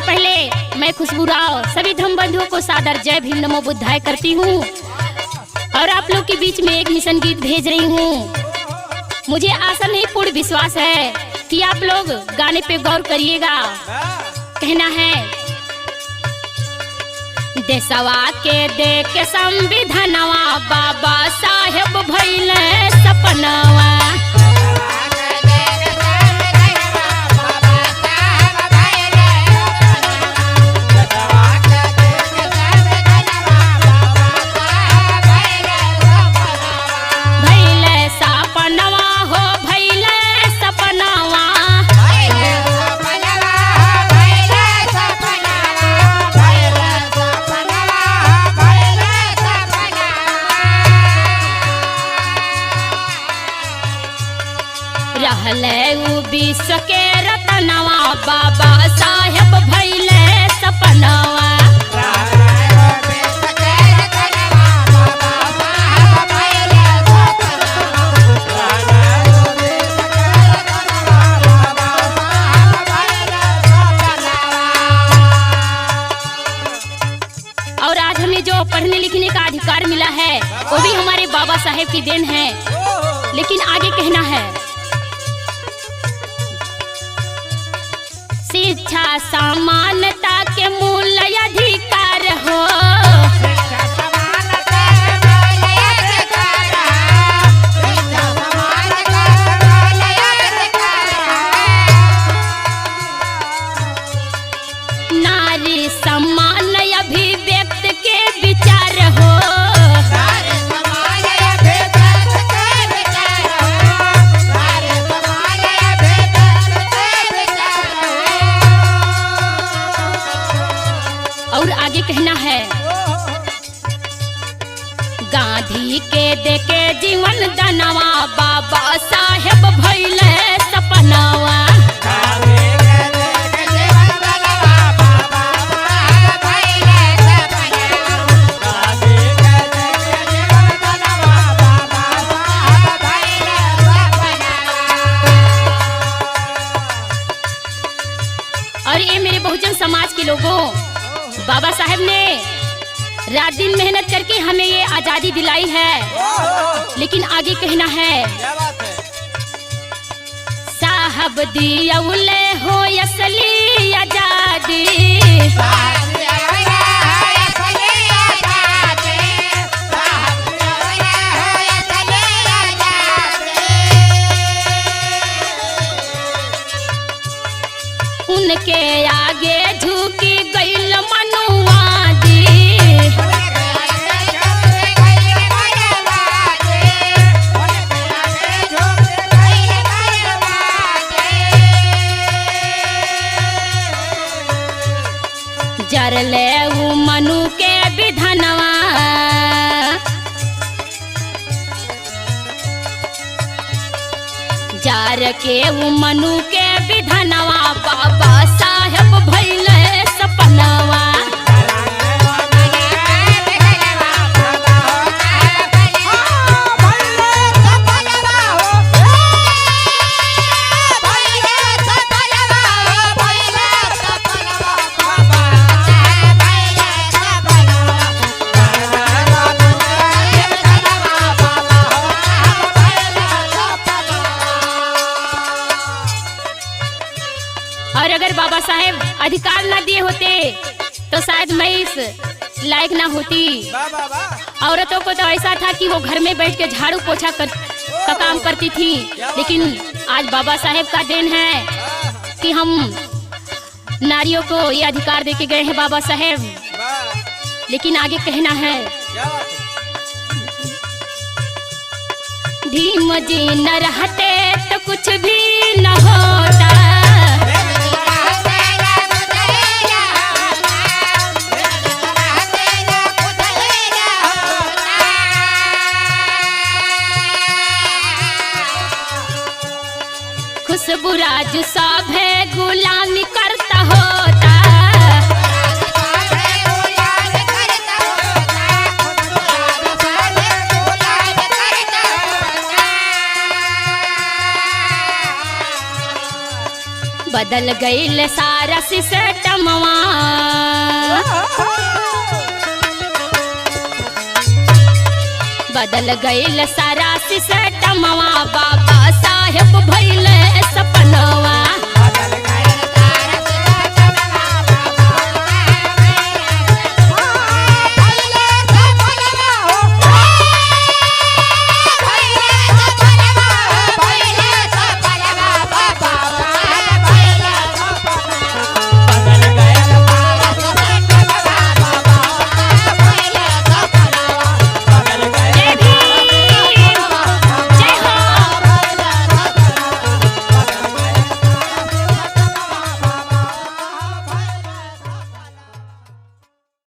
पहले मैं खुशबू राव सभी धर्म बंधुओं को सादर जय भीम नमो बुद्धाय करती हूँ और आप लोग के बीच में एक मिशन गीत भेज रही हूँ। मुझे आशा नहीं, पूर्ण विश्वास है कि आप लोग गाने पे गौर करिएगा। कहना है, देशवा के देख संविधानवा बाबा साहेब भइले सपनवा। भइले सपनवा हो भइले सपनवा। रहले उ विश्व के रतनवा बाबा साहेब भइले सपनवा। और आज हमें जो पढ़ने लिखने का अधिकार मिला है वो भी हमारे बाबा साहेब की then है। लेकिन आगे कहना है, शिक्षा समानता के मूल अधिकार हो। नारी सम्मान अभिव्यक्त के विचार हो। और आगे कहना है, गांधी के देके जीवन दानवा बाबा साहेब भइले सपनवा। और ये मेरे बहुजन समाज के लोगों, बाबा साहेब ने रात दिन मेहनत करके हमें ये आज़ादी दिलाई है। लेकिन आगे कहना है, साहब दियौले हो असली आज़ादी। उनके आगे झुकी गईल मनुवादी। जरले उ मनु के विधनवा जार के उ मनु के विधनवा बाबा साहेब भइले सपनवा। और अगर बाबा साहेब अधिकार ना दिए होते तो शायद मैं इस लायक ना होती। औरतों को तो ऐसा था कि वो घर में बैठ के झाड़ू पोछा का काम करती थी। लेकिन आज बाबा साहेब का then है कि हम नारियों को ये अधिकार दे के गए हैं बाबा साहेब। लेकिन आगे कहना है, भीम जी न रहते तो कुछ भी न होता। खुशबू राजू सब है गुलामी करता होता। बदल गईल सारा सिस्टमवा। बदल गईल सारा सिस्टमवा, बाबा साहेब भइल सपनवा।